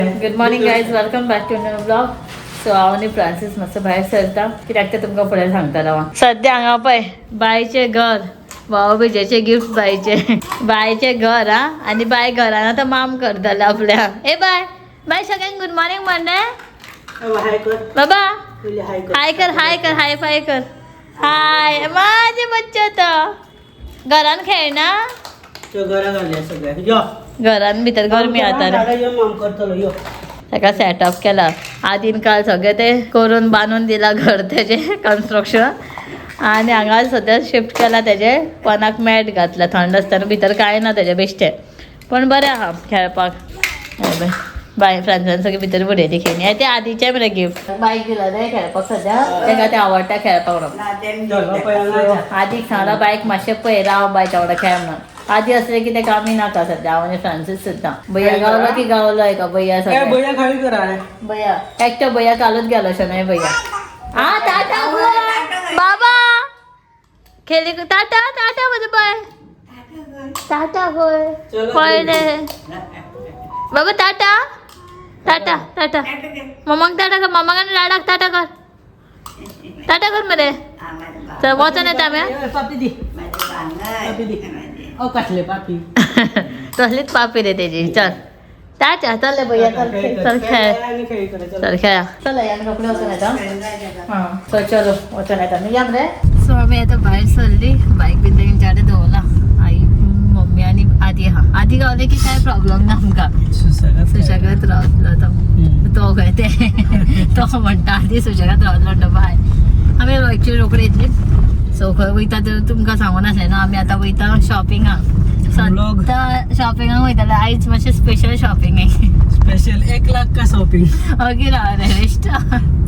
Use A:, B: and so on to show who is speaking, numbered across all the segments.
A: Good morning guys, welcome back to new vlog. So हांव आनी Francis मातसो भायर सरता, कित्याक तें तुमकां फुडें सांगतलो हांव. सद्या हांगा पळय बायचें घर, भावबिजेचें गिफ्ट बायचें, बायचें घर. हा, आनी बाय घरान आतां माम करतले आपल्या. ए बाय, बाय, सगळ्यांक गुड मॉर्निंग म्हण रे.
B: हाय कर.
A: बाबा.
B: तुला हाय कर.
A: हाय कर, हाय कर, हाय फाय कर. हाय माझे बच्चे तो घरान खेळना.
B: त्यो घरा घालया सगळ्या, यो.
A: घरान भितर गरमी जाता रे.
B: यो, माम करतलो, यो.
A: ताका सेटअप केला आदीन काल, सगळें ते करून बांदून दिला घर तेजें कन्स्ट्रक्शन आनी हांगा सद्या शिफ्ट केला. तेजे पोनाक मॅट घातला, थंड आसतना. भितर कांय ना तेजें, बेश्टें, पण बरें आहा खेळपाक. हय बाय, बाय फ्रांसान सगळीं भितर उडयली खेळणी. ते आदीचे मरे गिफ्ट बायक दिला रे खेळपाक. सद्या ताका ते आवडटा खेळपाक म्हणून.
B: चल, पळय हांगा.
A: आदीक सांगला बायक, मातशें पळय राव बायच्या वांगडा खेळ म्हणून. आदी असले की ते कामी नाका. सद्या हांव आनी फ्रांसीस सुद्दां. भैया गावलो की गावलो एका भैया
B: ए
A: सगळें.
B: भैया, खाली करा रे.
A: भैया एकटो, भैया कालूच गेलो शनय भैया. हा, टाटा गो बाबा, खेली. टाटा, टाटा म्हजे बाय, टाटा. होय.
B: चलो.
A: पळयले बाबा. टाटा, टाटा, टाटा. मम्माक टाटा कर, मम्माक आनी लाडाक टाटा कर, टाटा कर मरे. चल, वचोन येता आमी.
B: ए, पापी दी, पापी दी. ओ, कसले पापी?
A: तसलीच पापी रे तेजी. चल, टाटा. चल भैया, चल चल, खेळ.
B: आणि खेळी करा, चल.
A: चल, खेळा. चल, या रोकडे वचून येता. हां, चल, चलो, वचून येता न्ही. या मरे. सो आमी आतां भायर सरली. बायक बीन तेंच्या कडेन दवरला. आई, मम्मी आनी आदी आहा. आदी गावले की काय प्रॉब्लम ना आमकां.
B: सुशेगाद.
A: सुशेगाद रावतलो तो. तो खंय ते तो म्हणटा, आदी सुशेगाद रावतलो म्हणटा. बाय, आमी एक्चुअली रोकडे येतली. सो खंय वयता ते तुमकां सांगून आसलें न्हू. आमी आतां वयता शॉपिंगाक.
B: Vlog.
A: सद्दां शॉपिंगाक वयताले. आयज मातशें स्पेशल शॉपिंग आहे.
B: स्पेशल 1 लाख का शॉपिंग.
A: ओके रे इश्ट.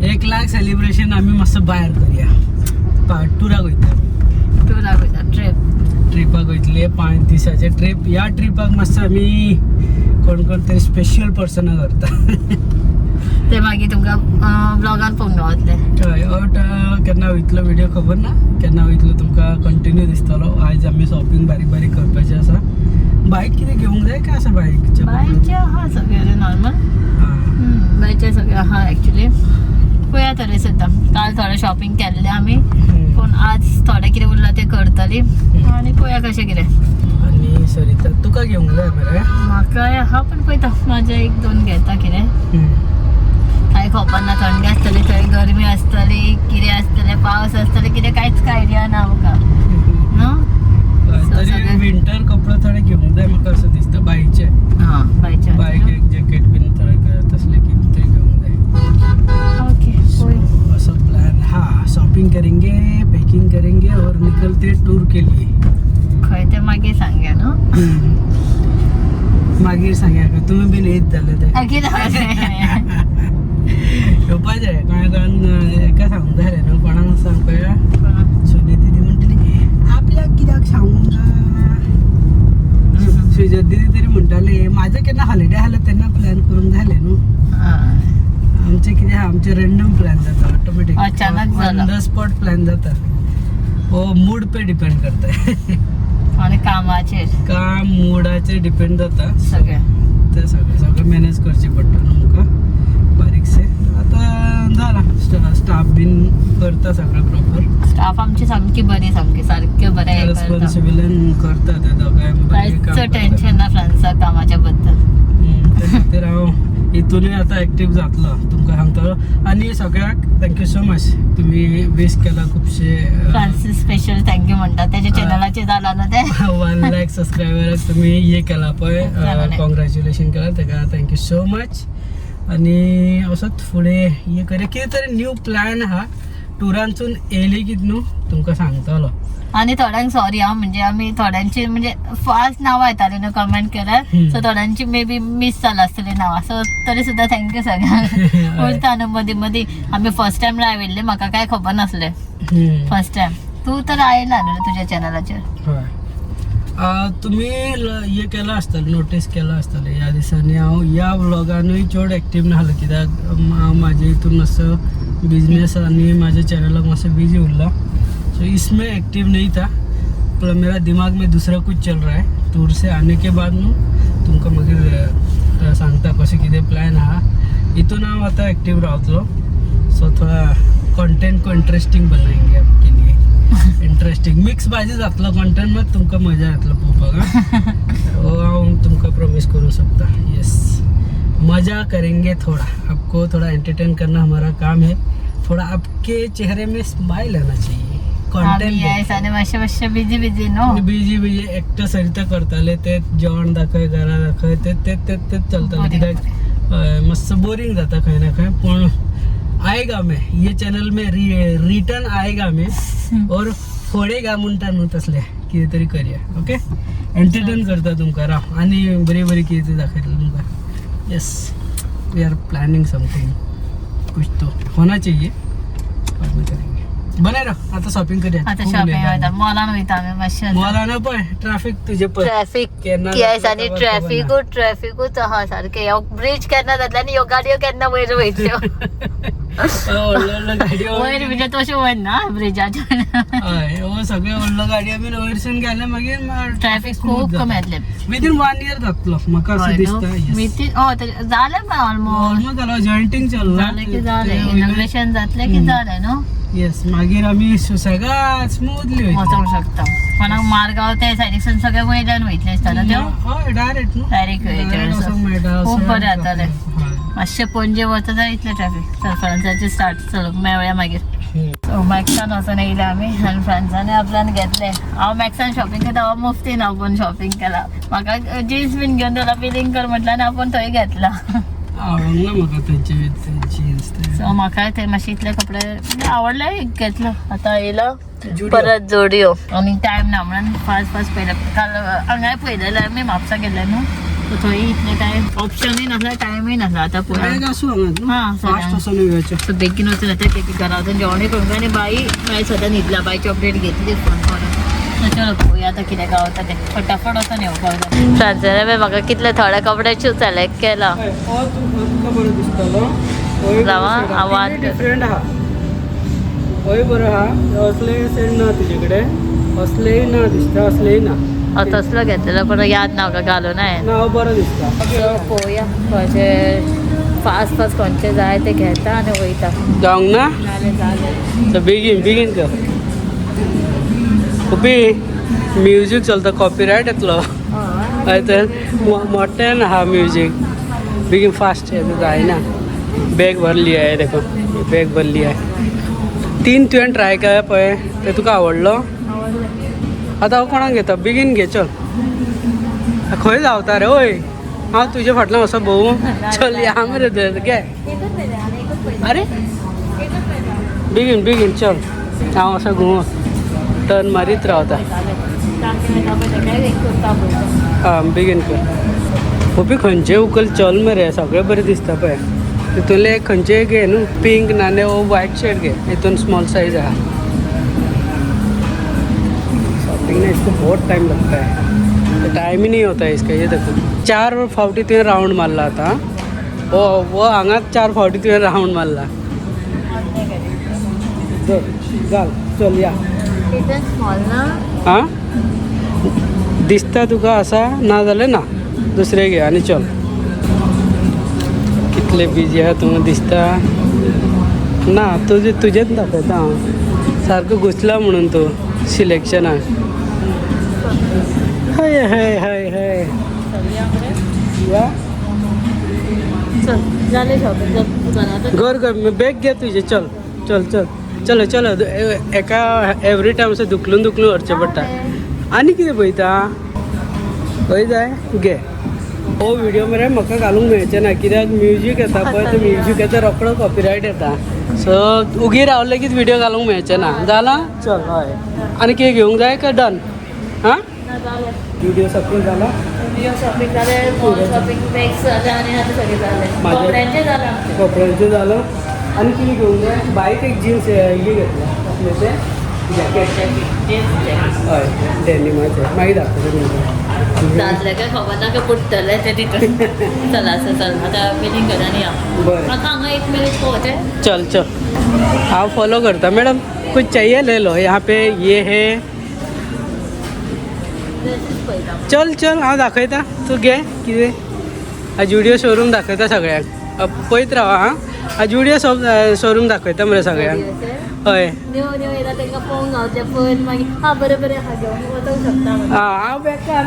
B: 1 लाख सेलिब्रेशन आम्ही मस्त बाहेर करूया. टुराक वयता.
A: टुराक वयता, ट्रीप.
B: ट्रिपाक वयतले, 5 दिसाचे ट्रीप. ह्या ट्रिपाक मातसो आमी कोण कोण तरी स्पेशल पर्सनाक व्हरता.
A: ते मागीर तुमकां ब्लॉगान पळोवंक गावतले.
B: हय, अट केन्ना वयतलो व्हिडिओ खबर ना, केन्ना वयतलो तुमकां कंटिन्यू दिसतलो. आयज आमी शॉपिंग बारीक बारीक करपाचें आसा. बायक कितें घेवंक जाय काय आसा बायकचे?
A: बायचे आहा सगळे नॉर्मल. बायचे सगळे आहा एक्चुली. पळया तरी सुद्दां. काल थोडें शॉपिंग केल्लें आमी, पूण आज थोडें कितें उरलां तें करतली आनी पळोवया कशें कितें.
B: आनी सरिता, तुका घेवंक जाय मरे?
A: म्हाकाय आहा, पूण पळयता, म्हाजे एक दोन घेता कितें. कांय खबर ना, थंडी आसतली थंय, गरमी आसतली, कितें आसतलें, पावस आसतले, कितें, कांयच आयडिया ना आमकां न्हू.
B: तरी विंटर कपडो थोडे घेवंक जाय म्हाका असं दिसता बाईचे.
A: हां, बायचे.
B: बायक एक जॅकेट बीन थोडे तसले कितें तरी घेवंक जाय.
A: ओके, पळय.
B: असं प्लान. हाँ, शॉपिंग करेंगे, पैकिंग करेंगे और निकलते टूर के लिए.
A: खंय ते मागीर सांगया न्हू.
B: मागीर सांगया का तुम्ही बीन येत जाले ते.
A: मागीर.
B: येवपाचें कोणा कोणाक एका सांगूंक जाय रे न्हू. कोणाक सांग पळया. सोनी दिदी म्हणटली, आपल्याक कित्याक सांगूंक ना? सुजत दिदी तरी म्हणटाली, माझं केन्ना हॉलिडे आसले तेन्ना प्लॅन करूंक जालें न्हू. आमचे कितें आहा, आमचे रँडम प्लॅन जाता ऑटोमॅटीक.
A: अचानक जाला.
B: ऑन the spot plan जाता. हो, मूड पे डिपेंड करता.
A: आनी कामाचेर.
B: काम, मुडाचेर डिपेंड जाता.
A: सगळें.
B: ते सगळें सगळें मॅनेज करचें पडटा न्हू आमकां बारीकशें. आतां जालां, स्टाफ बीन करता सगळें प्रॉपर.
A: स्टाफ आमची सामकी बरी, सामकी सारकें बरें हें करता.
B: रेस्पॉन्सिबिलन करता ते दोगांय बरें काम
A: कांयच
B: करता.
A: टेन्शन ना फ्रांसाक कामाच्या बद्दल.
B: त्या खातीर हांव हितूनय आतां एक्टीव जातलो, तुमकां सांगतलो. आनी सगळ्याक thank you so much, तुमी वीश केला खुबशे.
A: फ्रांसीस स्पेशल thank you म्हणटा, तेच्या चॅनलाचेर जाला न्हू तें.
B: 1 लाख सबस्क्रायबराक तुमी हे केला पळय,
A: जालें.
B: कॉंग्रॅच्युलेशन केला, ताका thank you so much. आनी असोच फुडें हे करूया. कितें तरी न्यू प्लॅन आहा. टुरांसून येयली कितें न्हू, तुमकां सांगतलो.
A: आनी थोड्यांक सॉरी हा, म्हणजे आमी थोड्यांची म्हणजे फास्ट नांवां येताली न्हू कमेंट केल्यार, सो थोड्यांची मे बी मीस जाला आसतली नांवां. सो तरी सुद्दां thank you सगळ्यांक. उरता न्हू मदीं मदीं. आमी फर्स्ट टायम राविल्ले, म्हाका कांय खबर नासलें. फर्स्ट टायम तूं तर आयला न्हू तुज्या चॅनलाचेर.
B: हय. तुमी हे केलां आसतलें, नोटीस केलां आसतलें, ह्या दिसांनी हांव ह्या व्लॉगानूय चड एक्टीव नासलो, कित्याक हांव म्हाजे हितून मातसो बिजनेस आनी म्हाज्या चॅनलाक मातसो बिजी उरला. सो इसमें एक्टिव नहीं था, पर मेरा दिमाग में दूसरा कुछ चल रहा है. टूर से आने के बाद न्हू तुमकां मागीर सांगता कशें कितें प्लॅन आहा. हितून हांव आतां एक्टीव रावतलो. सो थोडा कंटेंट को इंटरेस्टिंग बनाएंगे आपके लिए. इंटरेस्टिंग मिक्स भाजी जातलो कंटेंट, मात तुमकां मजा येतलो पळोवपाक. हो हांव तुमकां प्रॉमीस करूं शकता. येस, मजा करेंगे थोड़ा. आपको थोड़ा एंटरटेन करना हमारा काम है. थोड़ा आपके चेहरे में स्माइल आना चाहिए.
A: आमी
B: कंटेंट
A: आयज आनी मातशे मातशे बिजी बिजी न्हू.
B: बिजी बिजी एकटो सरिता करताले, ते जेवण दाखय, घरा दाखय, ते ते ते तेच चलताले.
A: बोरिंग.
B: कित्याक हय, मातसो बोरिंग जाता खंय ना खंय. पूण आएगा मैं ये चॅनल में, रिटर्न आएगा मैं और फोडेगा म्हणटा न्हू, तसले कितें तरी करया. ओके, एंटरटेन करता तुमकां राव आनी बरी बरी कितें तरी दाखयतलो तुमकां. Yes, we are planning something, कुछ तो होना चाहिए, बाद में करेंगे. बने रहो. आता शॉपिंग करूया.
A: आतां शॉपिंग वयता, मॉलान वयता आमी मातशे.
B: मॉलान पळय ट्राफीक तुजे पळय
A: ट्रॅफिक
B: केन्ना
A: येस
B: जातलो
A: आनी
B: खबर ना.
A: ट्रॅफिकूच ट्रॅफिकूच आहा सारकें. ह्यो ब्रिज केन्ना जातले आनी ह्यो गाडयो केन्ना वयर वयतल्यो?
B: हय, व्हडल्यो व्हडल्यो गाडयो.
A: वयर म्हणजे तशें वयर ना ब्रिजाचेर.
B: हय, हो सगळे व्हडलो गाडयो बीन वयरसून गेले मागीर
A: ट्रॅफिक खूब कमी जातलें.
B: विदीन वन इयर जातलो म्हाका अशें दिसता.
A: जालें पळय ऑलमोस्ट.
B: ऑलमोस्ट जालो, जॉयंटींग चल्ला.
A: जालें की जालें, इनॉग्रेशन जातलें की जालें न्हू.
B: येस, मागीर आमी सुसेगाद स्मूथली.
A: वचोंक शकता कोणाक. मारगांव ते सायडीकसून सगळे वयल्यान वयतले दिसता न्हू त्यो.
B: हय, डायरेक्ट न्हू.
A: डायरेक्ट
B: डायरेक्ट वचोंक मेळटा.
A: खूब बरें जातालें.
B: हय.
A: मातशें पणजे वता जाल्यार इतलें ट्रॅफिक. चल, फ्रांसाचें स्टार्ट. चल, मेळया मागीर. सो मॅक्सान वचून येयले आमी आनी फ्रांसांनी आपल्यान घेतलें. हांव मॅक्सान शॉपिंग करता, हांव मुफ्तीन आपूण शॉपिंग केला. म्हाका जिन्स बीन घेवन दिला, बिलींग कर म्हटलें आनी आपूण थंय घेतला.
B: आवडना म्हाका थंयचे जिन्स ते.
A: सो म्हाकाय थंय मातशे इतले कपडे म्हणजे आवडले, एक घेतलो. आतां येयलो
B: जुडिओ.
A: परत जोडयो आनी टायम ना म्हणून फास्ट फास्ट पयलें. काल हांगाय पयलेलें आमी, म्हापसा गेल्ले न्हू, सो थंय इतलें कांय ऑप्शनूय नासलें, टायमूय नासलो. आतां पळोवया.
B: बेग आसूं हांगा.
A: हां,
B: फास्ट वचून येवचें.
A: सो बेगीन वचून येता की घरा वचून जेवणूय करूंक जाय. आनी बाई मागीर सद्या न्हिदला, बायची अपडेट घेतली फोन करून. सो चलो पळोवया आतां कितें गावता तें. फटाफट वचून येवपाक जाय. फ्रांसान म्हाका कितले थोडे कपडे चूज सिलेक्ट केला.
B: हय, हो तुका बरो दिसतलो. होय.
A: राव, आवाज.
B: डिफरंट आहा. होय, बरो आहा. असले सेड ना तुजे कडेन, असलेय ना दिसता, असलेय ना.
A: हांव तसलो घेतलेलो पण याद ना म्हाका घालून हांवें.
B: ना, हो बरो दिसता.
A: सो पळोवया खंयचे फास्ट फास्ट खंयचे जाय ते घेता आनी वयता.
B: जावंक ना.
A: जालें जालें.
B: सो बेगीन बेगीन कर उपी. म्युजीक चलता, कॉपीरायट येतलो. हय तर, मोठ्यान आहा म्युजीक. बेगीन फास्ट येता, जायना. बॅग भरली आहे देखो, बॅग भरली आहे. तीन तुवें ट्राय केले पळय, ते तुका आवडलो. आतां हांव कोणाक घेता? बेगीन घे, चल. खंय धांवता रे? ओय, हांव तुजे फाटल्यान वचो भोवूं? चल या मरे तर, घे. अरे, बेगीन बेगीन चल. हांव असो घुंव टर्न मारीत रावता. आं, बेगीन कर ओपी. खंयचे उकल? चल मरे, सगळें बरें दिसता पळय. तितूंतलें एक खंयचें घे न्हू, पिंक नाल्यार वो वायट शेड घे. हितून स्मॉल सायज आहा. शॉपिंग में इसको बहुत टाइम लगता है, तो टाइम ही नहीं होता है इसका. ये देखो, चार फावटी तुवें रावंड मारला आतां. हो हो, हांगाच चार फावटी तुवें रावंड मारला. धर, घाल, चल या.
A: स्मॉल ना.
B: आं, दिसता तुका आसा, ना जाल्यार ना, दुसरें घे आनी चल. कितले बिजी आहा तुमकां दिसता ना. तुजें तुजेंच दाखयता हांव. सारको घुसला म्हणून तूं सिलेक्शनाक. हय हय हय हय. या.
A: चल, जालें शॉपिंग घरात.
B: घर घर बॅग घे तुजें. चल चल चल, चलो चलो. एका एवरी टायम अशें धुकलून धुकलून व्हरचें पडटा. आनी कितें पळयता? खंय जाय घे. हो व्हिडिओ मरे म्हाका घालूंक मेळचें ना, कित्याक म्युजीक येता पळय, ते म्युजिकाचो रोकडो कॉपिरायट येता. सो उगी रावले की व्हिडिओ घालूंक मेळचें ना. जालां, चल. हय, आनी कितें घेवंक जाय काय डन? हां, व्हिडिओ शॉपिंग जाला.
A: व्हिडिओ शॉपिंग जालें, मॉल शॉपिंग, बॅग्स जालें आनी आतां सगळें जालें. कपड्यांचें जालें आमचें.
B: कपड्यांचें जालां. आनी कितें घेवंक जाय? बाईक एक जिन्स हे घेतला, कसलें तें जॅकेट.
A: Jeans jacket.
B: हय, डेनिमाचें. मागीर दाखयता तुमकां.
A: जातलें काय खबर ना, काय बुडटलें तें तितून. चल आसा, चल आतां बिलींग कर आनी या.
B: बरें.
A: म्हाका हांगा एक मिनीट पळोवचें.
B: चल चल, आप फॉलो करता. मैडम, कुछ चाहिए ले लो. यहाँ पे ये है.
A: ड्रेसीस पळयता.
B: चल चल, हांव दाखयता, तूं घे कितें. हा जुडिओ शोरूम दाखयता सगळ्यांक. पळयत रावा. हां, हा जुडिओ शोरूम दाखयता मरे सगळ्यांक. हय.
A: न्यू न्यू येयला तांकां पळोवंक गावचें पळोवन मागीर हा बरें बरें हा घेवन वचूंक शकता म्हणून.
B: हां, हांव बेकार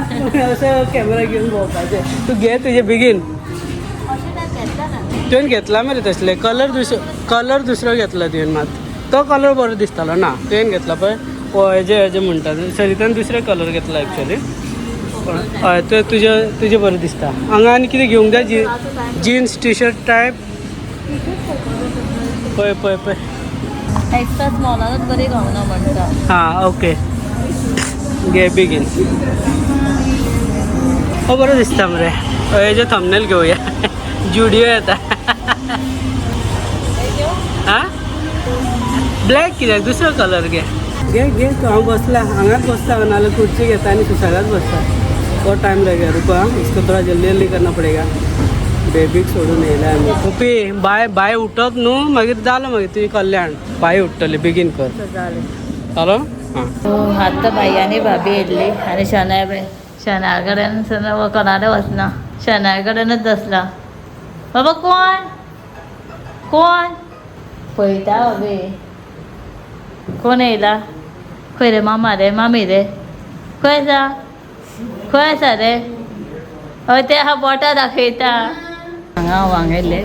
B: असो कॅमेरा घेवन भोंवपाचें. तूं घे तुजें बेगीन.
A: अशें काय घेतला ना.
B: तुवें घेतला मरे तसले कलर दुसरो, कलर दुसरो घेतला तुवें मात. तो कलर बरो दिसतालो ना तुवें घेतला पळय. हो, हेजे हेजे म्हणटा सरितान दुसरे कलर घेतला एक्चुअली. हय, ते तुजे तुजे बरें दिसता. हांगा आनी कितें घेवंक जाय? जी जिन्स टी शर्ट टायप. पळय पळय पळय.
A: एक्स्ट्रा स्मॉलानूच बरी गावना म्हणटा.
B: हां, ओके, घे बेगीन. हो, बरो दिसता मरे. हय, हेजे थंबनेल घेवया. जुडियो येता. हां, ब्लॅक कित्याक? दुसरो कलर घे. घे घे तूं. हांव बसला हांगाच बसता, नाल्यार खुर्ची घेता आनी सुशेगाद बसता. बहुत टायम लगेगा, रुको. हां, इसको थोड़ा जल्दी जल्दी करना पडेगा. बेबीक सोडून येयला आमी. ओपी, बाय बाय. उठत न्हू मागीर जालो मागीर तुजें कल्याण. बाय उठ्ठली, बेगीन कर.
A: जालें.
B: जालो. हां.
A: आतां भाई आनी भाभी येयल्ली आनी शनाय बाय शनाय कडेन कोणाले वचना, शनाय कडेनच बसला. बाबा कोण कोण पळयता भाभी कोण येयला? खंय रे मामा रे मामी रे? खंय आसा? खंय आसा रे? हय, ते आहा बोटां दाखयता. हांगा हांव हांगा येयल्ले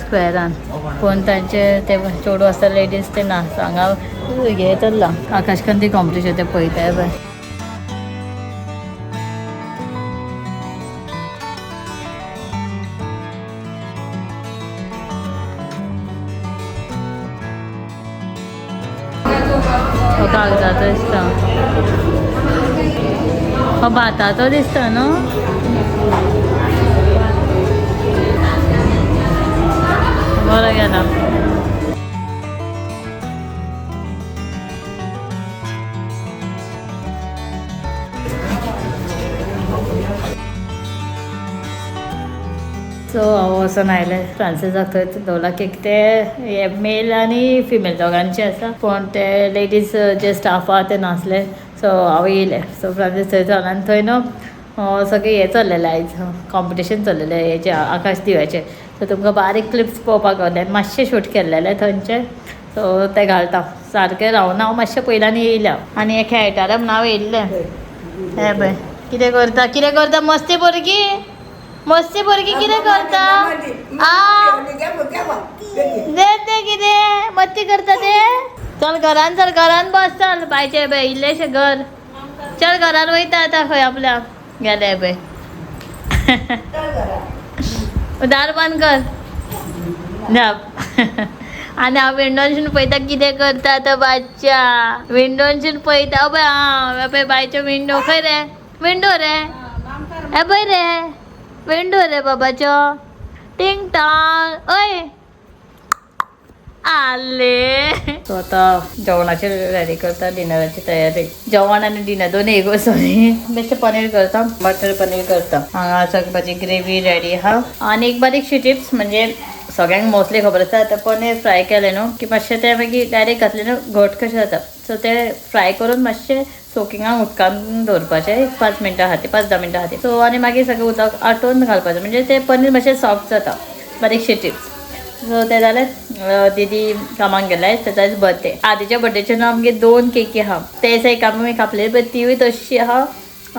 A: स्क्वेरान पूण तांचे ते चेडूं आसता लेडीज ते ना. हांगा हें चल्लां आकाशकंदी कॉम्पिटिशन, ते पळयताय पळय. हो कागदाचो दिसता, हो भाताचो दिसता न्हू. बरो गेला. सो हांव वचोन आयलें फ्रांसीसाक. थंय दवरला केक ते हे मेल आनी फिमेल दोगांचे आसा, पूण ते लेडीज जे स्टाफ आहा ते नासले. सो हांव येयलें. सो फ्रांसीस थंय चल आनी थंय न्हू सगळें हें चल्लेलें आयज कॉम्पिटिशन चल्लेलें हेजें आकाश दिव्याचें. सो तुमकां बारीक क्लिप्स पळोवपाक गावले आनी मातशें शूट केल्लेलें थंयचें. सो तें घालता सारकें रावना हांव, मातशें पयल्यान येयलें हांव. आनी हें खेळटालें म्हणून हांव येयल्लें. हें पळय कितें करता, कितें करता मस्ती भुरगीं, मस्ती भुरगीं कितें करता? आ दे ते कितें मस्ती करता ते. चल घरान, चल घरान बस, चल बायचे पळय इल्लेशें घर, चल घरान वयता आतां खंय आपल्या गेले पळय. दार बंद कर धाप. आनी हांव विंडोनसून पळयता कितें करता आतां बादशा. विंडोनसून पळयता पळय. हांव पळय बायचो विंडो खंय रे? विंडो रे, हे पळय रे विंडो रे बाबाचो. टिंग टॉंग ओय आले. सो आतां जेवणाची रेडी करता, डिनराची तयारी. जेवण आनी डिनर दोन एक सॉरी. बेश्टें पनीर करता, बटर पनीर करता. हांगा सगळी म्हाजी ग्रेवी रेडी आहा. आनी एक बारीकशी टिप्स, म्हणजे सगळ्यांक मोस्टली खबर आसता, आतां पनीर फ्राय केलें न्हू की मातशें तें मागीर डायरेक्ट घातलें न्हू घट कशें जाता. सो तें फ्राय करून मातशें सोकिंगाक उदकान दवरपाचें एक 5 मिनटां खातीर, 5-10 मिनटां खातीर. सो आनी मागीर सगळें उदक आटोवन घालपाचें, म्हणजे तें पनीर मातशें सॉफ्ट जाता. बारीकशी टिप्स. सो तें जालें. दीदी कामाक गेलाय, तेजो आयज बर्थडे. आदीच्या बर्थडेचे न्हू आमगेर 2 केकी आहा. ते दिसा एक आमी कापलेली पळय तिवूय तशी आहा,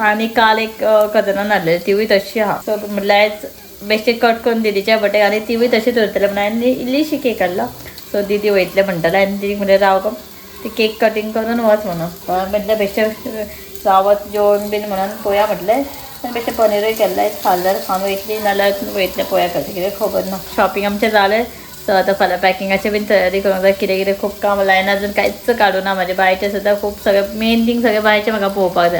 A: आनी काल एक कजनान हाडलेली तिवूय तशी आहा. सो म्हटल्यार आयज बेश्टे कट करून दिदीच्या बर्थडे आनी तिवूय तशीच उरतले म्हणून हांवें इल्लीशी केक हाडला. सो दीदी वयतले म्हणटाले आनी दीदीक म्हणलें राव गो ती केक कटींग करून वच म्हणून. म्हटलें बेश्टे रावत जेवण बीन म्हणून पळोवया म्हटलें. आनी बेश्टें पनीरूय केल्लें, खाल्यार खावन वयतली, नाल्यार वयतलें पळोवया कशें कितें खबर ना. शॉपिंग आमचें जालें. सो आतां फाल्यां पॅकिंगाची बीन तयारी करूंक जाय. कितें कितें खूब काम लायन अजून कांयच काडूं ना. म्हाजे बायचें सुद्दां खूब सगळें मेन थींग सगळें बायचें म्हाका पळोवपाक जाय.